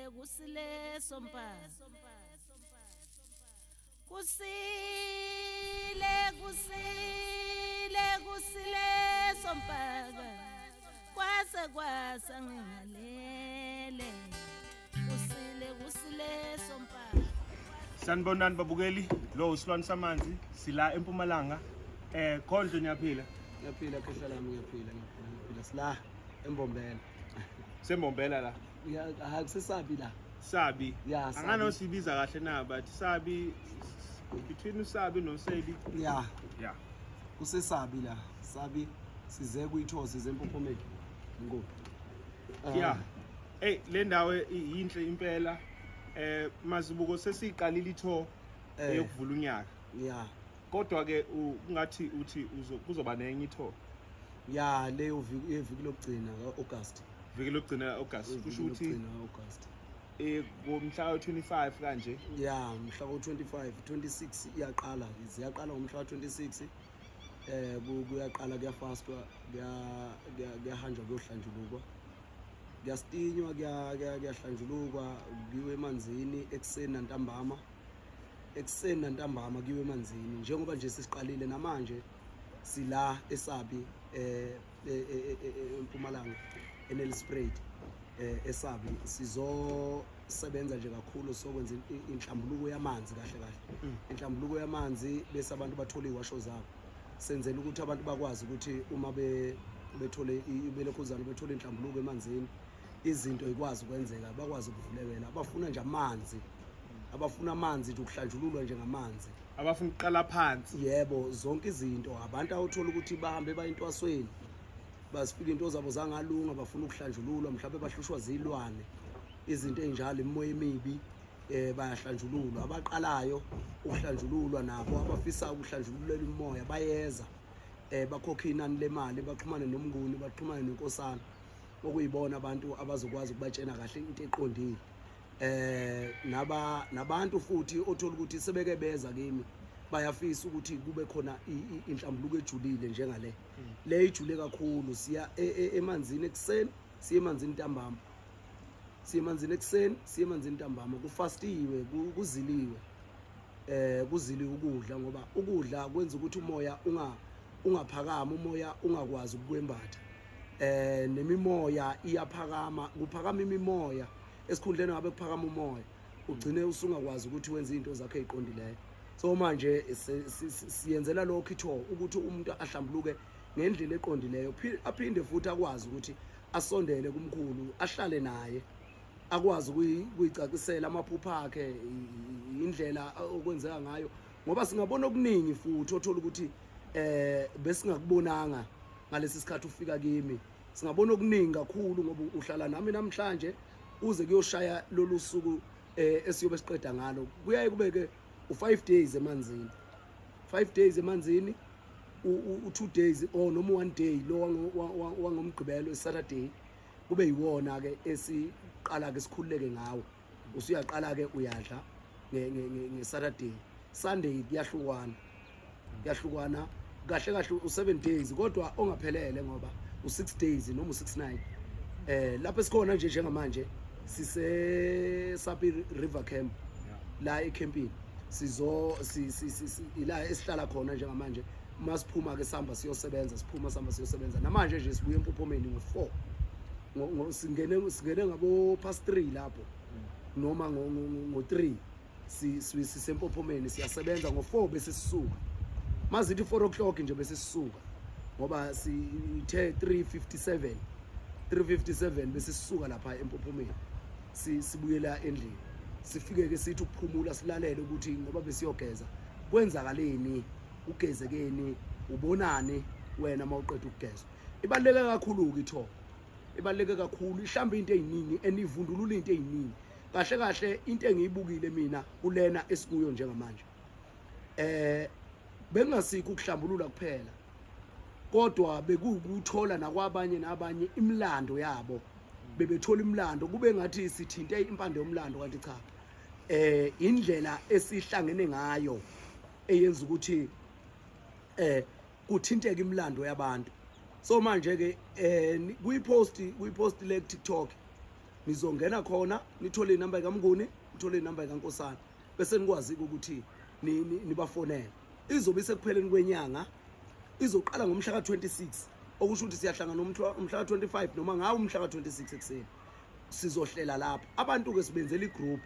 Kusile kusile sompa. Kusile kusile kusile sompaka. Kwase kwasa ngingalele. Kusile kusile sompaka. Sanibonani babukeli, lo usilwane samanzi sila eMpumalanga. Khondlo niyaphila? Ngiyaphila khehla lami, ngiyaphila, ngiyaphila, ngiyaphila. Sila eMbombela. Sembombela la. Ya, hayi kusesabi la. Sabi. Ya, Sabi. Angano sibiza kahle na but Sabi between uSabi noSebi. Ya, Yeah. kusesabi la. Sabi size kuyithosa size empophomeni. Ngo. Yeah. Hey, le ndawo yinhle impela. Mazibuko sesiqalile i-tour eyokuvula unyaka. Ya. Kodwa ke kungathi uthi kuzoba nenye i-tour. Ya, leyo viki eviki lokugcina kaAugust. Viki lokugcina August. Kusho ukuthi lokugcina kaAugust. Ngomhla we-25 kanje. Ya, mhla ka-25, 26 iyaqala, ziyaqala ngomhla ka-26. Kuyaqala kuyafastwa, kuyahanjwa kuyohlanjulukwa. Kuyasitinywa, kuyahlanjulukwa, kuyiwe emanzini ekuseni nantambama. Ekuseni nantambama kuyiwe emanzini njengoba nje sesiqalile namanje sila eSabi eMpumalanga eNelspruit eSabi sizosebenza nje kakhulu sokwenza inhlambuluko yamanzi kahle kahle. Inhlambuluko yamanzi bese abantu bathola iwasho zabo. Senzela ukuthi abantu bakwazi ukuthi uma bethole belokhuzana bethole inhlambuluko emanzini izinto ikwazi ukwenzeka bakwazi ukuvulekela abafuna nje amanzi abafuna amanzi nje ukuhlanjululwa nje ngamanzi abafuna ukuqala phansi. Yebo, zonke izinto abantu awuthola ukuthi bahambe bayintwasweni basifika into zabo zangalunga bafuna ukuhlanjululwa mhlawumbe bahlushwa zilwane izinto ezinjalo imimoya emibi bayahlanjululwa abaqalayo ukuhlanjululwa nabo abafisa ukuhlanjululela imimoya bayeza bakhokhe inani lemali baxhumane noMnguni baxhumane nenkosana okuyibona abantu abazokwazi ukubatshena kahle into eqondile. Naba nabantu futhi othola ukuthi sebeke beza kimi bayafisa ukuthi kube khona inhlambuluko ejulile njengale. Le ijule kakhulu siya emanzini ekuseni siye emanzini ntambama siye emanzini ekuseni siye emanzini ntambama kufastiwe kuziliwe kuziliwe ukudla ngoba ukudla kwenza ukuthi umoya ungaphakama umoya ungakwazi ukukwembatha nemimoya iyaphakama kuphakama imimoya esikhundleni ngabe kuphakama umoya ugcine usungakwazi ukuthi wenze izinto zakhe eziqondileyo. So manje siyenzela lokho itho ukuthi umuntu ahlambuluke ngendlela eqondileyo aphinde futhi akwazi ukuthi asondele kumkhulu ahlale naye akwazi ukuyicacisela amaphupha akhe indlela okwenzeka ngayo ngoba singabona okuningi futhi othola ukuthi besingakubonanga ngalesi sikhathi ufika kimi. Singabona okuningi kakhulu ngoba uhlala nami namhlanje uze kuyoshaya lolu suku esiyobe siqeda ngalo. Kuyaye kube ke u5 days emanzini, 5 days emanzini, u2 days or noma 1 day lo wangomgqibelo iSaturday kube yiwona ke esiqala ke sikhululeke ngawo. Usuyaqala ke uyadla ngeSaturday, Sunday kuyahlukwana, kuyahlukwana kahle kahle u7 days kodwa ongaphelele ngoba u6 days noma u6 night. Lapho esikhona nje njengamanje sise Sapi River Camp la ecampini sizo ila esihlala khona njengamanje. Masiphuma ke sihamba siyosebenza, siphuma sihamba siyosebenza namanje nje sibuye empophomeni ngo4 singene ngabo past 3 lapho noma ngo3 sisempophomeni siyasebenza ngo4 bese sisuka. Mazithi 4 o'clock nje bese sisuka ngoba sithe 3:57 bese sisuka lapha empophomeni sibuyela endlini. Sifike ke sithi ukuphumula silalele ukuthi ngoba besiyogeza kwenzakaleni, ugezekeni, ubonani wena mawuqeda ukugeza. Ibaluleke kakhulu ke itho, ibaluleke kakhulu, ihlamba into eziningi enivundulula into eziningi. Kahle kahle into engiyibukile mina kulena esikuyo njengamanje bengasikho ukuhlambulula kuphela kodwa bekuwukuthola nakwabanye nabanye imilando yabo, bebethola imilando kube ngathi sithinte impande yomlando kanti cha indlela esihlangene ngayo eyenza ukuthi kuthinteke imilando yabantu. So manje ke kuyipost le TikTok Nizongena khona nithole inamba kaMnguni, nithole inamba kaNkosana, bese nikwazi ukuthi nibafonele. Izobe isekupheleni kwenyanga, izoqala ngomhla ka-26, okusho ukuthi siyahlangana umhla ka-25 noma ngawo umhla ka-26 ekuseni. Sizohlela lapho abantu-ke, sibenzela igroup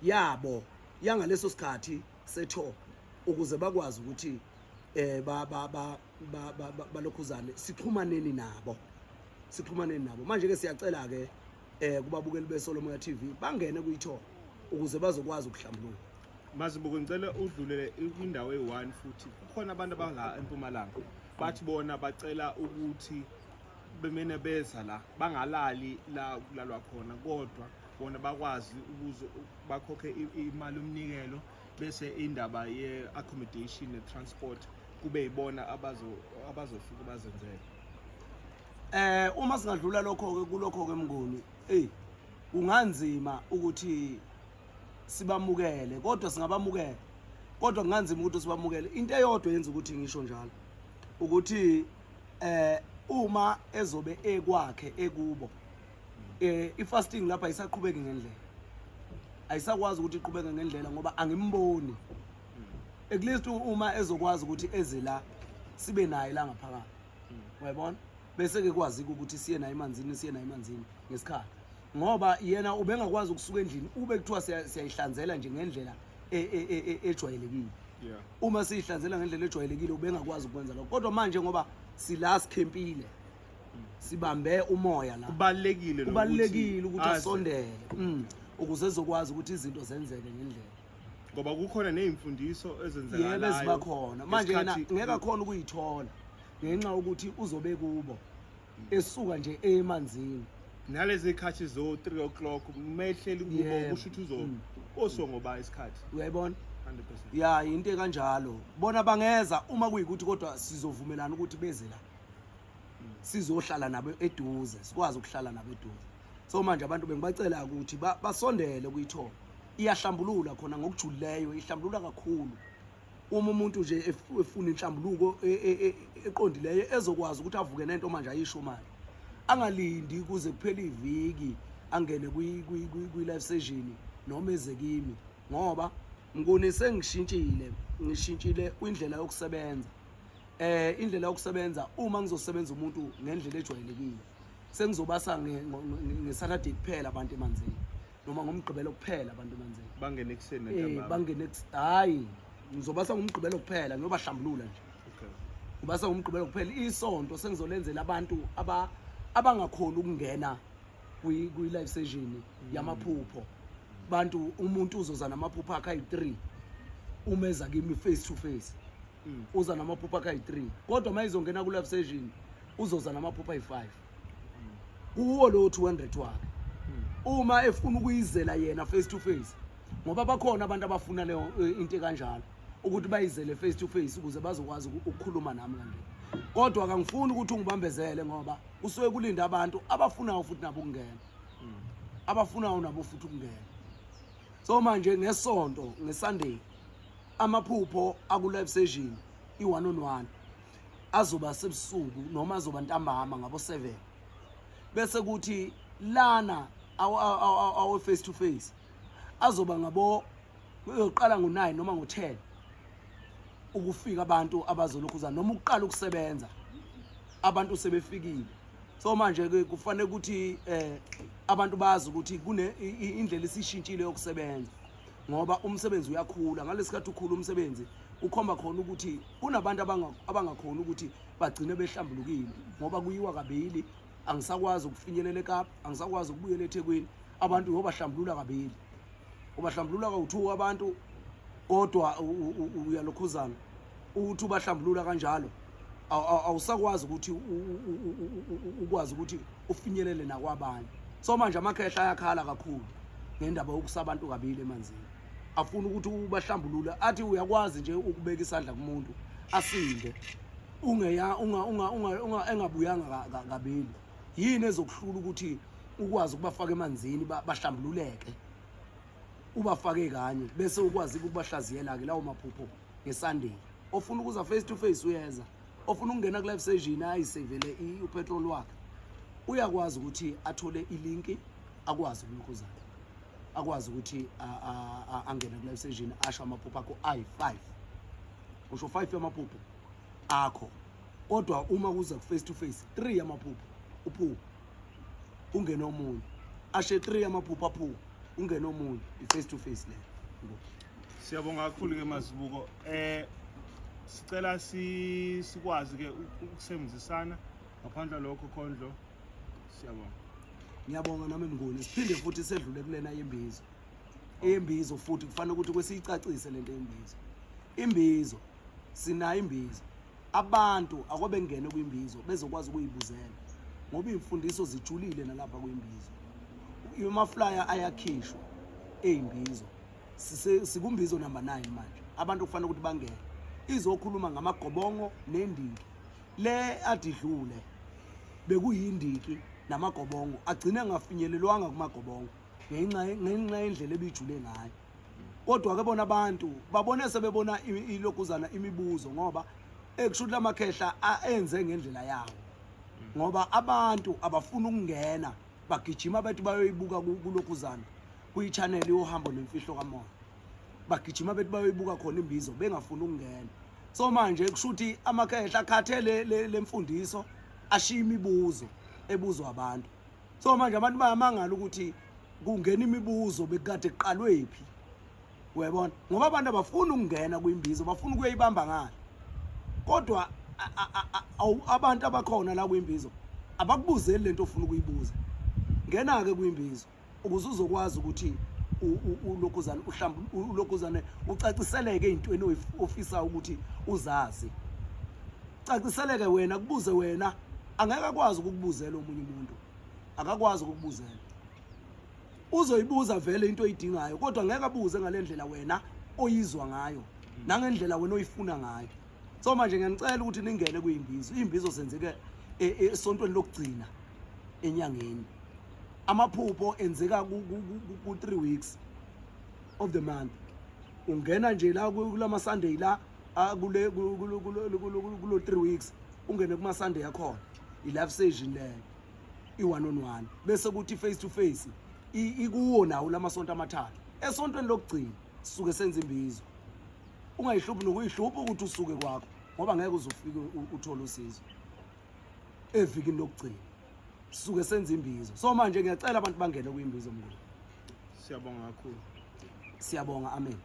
yabo yangaleso sikhathi setho ukuze bakwazi ukuthi ba ba ba balokhuzane, sixhumaneni nabo, sixhumaneni nabo. Manje ke siyacela ke kubabukeli beSolomoya TV bangene kuyithola ukuze bazokwazi ukuhlambuluka. Mazibuko, ngicela udlulele kwindawo eyi-1 futhi. Kukhona abantu abala eMpumalanga, bathi bona bacela ukuthi bemene beza la, bangalali la kulalwa khona, kodwa bona bakwazi ukuze bakhokhe imali yomnikelo, bese indaba ye-accommodation ne-transport kube yibona abazofika bazenzele. Uma singadlula lokho ke, kulokho ke Mnguni, hey, kunganzima ukuthi sibamukele, kodwa singabamukela, kodwa kunganzima ukuthi sibamukele. Into eyodwa yenza ukuthi ngisho njalo ukuthi uma ezobe ekwakhe ekubo, ifasting lapha ayisaqhubeki ngendlela, ayisakwazi ukuthi iqhubeke ngendlela ngoba angimboni. At least uma ezokwazi ukuthi eze la, sibe naye la ngaphakathi, uyayibona, bese ke kwazi ukuthi siye naye emanzini, siye naye emanzini ngesikhathi, ngoba yena ubengakwazi ukusuka endlini ube kuthiwa siyayihlanzela nje ngendlela ejwayelekile. Uma siyihlanzela ngendlela ejwayelekile, ubengakwazi ukwenza lokho, kodwa manje ngoba sila sikhempile, sibambe umoya la, Kubalekile. Kubalulekile ukuthi asondele ukuze ezokwazi ukuthi izinto zenzeke ngendlela. Ngoba kukhona nezimfundiso ezenzakalayo. Yebo, eziba khona. Manje yena ngeke akhona ukuyithola ngenxa yokuthi uzobe kubo esuka nje emanzini. Nalezi khathi zo 3 o'clock mehleli kubo, kusho ukuthi uzo oso ngoba isikhathi. Uyayibona? 100%. Ya, into kanjalo. Bona bangeza uma kuyikuthi, kodwa sizovumelana ukuthi beze la, sizohlala nabo eduze, sikwazi ukuhlala nabo eduze. So manje abantu bengibacela ukuthi basondele kuyithola. Iyahlambulula khona ngokujulileyo, ihlambulula kakhulu. Uma umuntu nje efuna inhlambuluko eqondileyo, ezokwazi ukuthi avuke nento manje ayisho manje, angalindi kuze kuphele iviki, angene kwi-live session noma eze kimi, ngoba Mnguni sengishintshile, ngishintshile kwindlela yokusebenza. Indlela yokusebenza, uma ngizosebenza umuntu ngendlela ejwayelekile, sengizobasa ngeSaturday kuphela abantu emanzini, noma ngoMgqibelo kuphela abantu emanzini. Bangene ekuseni nantambama? Bangene, hayi, ngizobasa ngoMgqibelo kuphela, ngiyobahlambulula nje. Ngibasa ngoMgqibelo kuphela. Isonto sengizolenzela abantu abangakhoni ukungena kwi live session yamaphupho. Bantu, umuntu uzoza namaphupho akhe ayi-3 uma eza kimi face to face. Uza namaphupho akhe ayi-3, kodwa uma izongena ku live session uzoza namaphupho ayi-5 kuwo lo 200 wakhe. Uma efuna ukuyizela yena face to face, ngoba bakhona abantu abafuna leyo into kanjalo, ukuthi bayizele face to face ukuze bazokwazi ukukhuluma nami kanje, kodwa akangifuni ukuthi ungibambezele, ngoba kusuke kulinda abantu abafunayo futhi nabo ukungena, abafunayo nabo futhi ukungena. So manje ngesonto, ngeSunday, amaphupho aku live session i-one on one azoba sebusuku noma azoba ntambama ngabo 7, bese kuthi lana awe face to face azoba ngabo uyoqala ngo9 noma ngo10 ukufika abantu abazolokhuza noma ukuqala ukusebenza abantu sebefikile. So manje ke kufanele ukuthi abantu bazi ukuthi kune indlela esishintshile yokusebenza, ngoba umsebenzi uyakhula. Ngalesikhathi ukhula umsebenzi, ukhomba khona ukuthi kunabantu abangakhona ukuthi bagcine behlambulukile, ngoba kuyiwa kabili. Angisakwazi ukufinyelela eKapa, angisakwazi ukubuyela eThekwini. Abantu uyobahlambulula kabili, ubahlambulula kawu-two abantu, kodwa uyalokhuzana uthi ubahlambulula kanjalo, awusakwazi ukuthi ukwazi ukuthi ufinyelele nakwabanye. So manje amakhehla ayakhala kakhulu ngendaba yokusa abantu kabili emanzini. Afuna ukuthi ubahlambulule, athi uyakwazi nje ukubeka isandla kumuntu asinde, ungeya unga unga unga unga engabuyanga kabili. Yini ezokuhlula ukuthi ukwazi ukubafaka emanzini bahlambululeke, ubafake kanye, bese ukwazi ukubahlaziyela ke lawo maphupho ngeSunday? Ofuna ukuza face to face uyeza, ofuna ukungena ku live session ayisevele upetrol wakhe, uyakwazi ukuthi athole ilink. Akwazi ukulokhuzana, akwazi ukuthi angene ku live session, asho amaphupho akho ayi-5, usho 5 yamaphupho akho. Kodwa uma kuza ku face to face, 3 yamaphupho uphupho ungene omunye, ashe 3 yamaphupho aphupho ungene omunye, i-face to face leyo. Siyabonga kakhulu ke Mazibuko. Sicela sikwazi ke ukusebenzisana ngaphandle lokho khondlo. Siyabonga. Ngiyabonga nami Mnguni. Siphinde futhi sedlule kulena yembizo. Eyembizo futhi kufanele ukuthi kwesiyicacise lento yembizo. Imbizo sinayo imbizo. Abantu akwabengene kwimbizo bezokwazi ukuyibuzela ngoba iy'mfundiso zijulile nalapha kwimbizo. Ama-flyer ayakhishwa ey'mbizo. Sikumbizo number 9 manje. Abantu kufanele ukuthi bangene. Izokhuluma ngamagobongo nendiki. Le adidlule bekuyindiki namagobongo agcine engafinyelelwanga kumagobongo ngenxa yendlela ebijule ngayo. Kodwa ke bona abantu babone sebebona ilokuzana imibuzo, ngoba ekusho ukuthi lamakhehla enze ngendlela yawo, ngoba abantu abafuna ukungena bagijima bethi bayoyibuka kulokuzana kwi-channel yohambo nemfihlo kamoya, bagijima bethi bayoyibuka khona imbizo bengafuni ukungena. So manje kusho ukuthi amakhehla akhathele lemfundiso, ashiya imibuzo ebuzwa abantu. So manje abantu bayamangala ukuthi kungena imibuzo bekade kuqalwe phi, uyabona, ngoba abantu abafuni ukungena kwimbizo, bafuna ukuyibamba ngale. Kodwa abantu abakhona la kwimbizo abakubuzeli lento ofuna ukuyibuza. Ngena-ke kwimbizo ukuze uzokwazi ukuthi ulokhuzane ulokhuzane ucaciseleke ey'ntweni ofisa ukuthi uzazi. Caciseleke wena, kubuze wena, angeke akwazi ukukubuzela omunye umuntu, akakwazi ukukubuzela. Uzoyibuza vele into oyidingayo, kodwa ngeke abuze ngale ndlela wena oyizwa ngayo nangendlela wena oyifuna ngayo. So manje ngiyanicela ukuthi ningene kuyimbizo. Iy'mbizo zenzeke esontweni lokugcina enyangeni. Amaphupho enzeka ku-3 weeks of the month. Ungena nje la kulama Sunday la kule kulo 3 weeks, ungene kuma Sunday akhona i-live session leyo, i-one on one, bese kuthi face to face ikuwo nawo lamasonto amathathu. Esontweni lokugcina sisuke senza imbizo. Ungayihluphi nokuyihlupha ukuthi usuke kwakho, ngoba ngeke uzofike uthole usizo evikini lokugcina. Sisuke senza imbizo. So manje ngiyacela abantu bangene kwimbizo, Mnguni. Siyabonga kakhulu. Siyabonga, amen.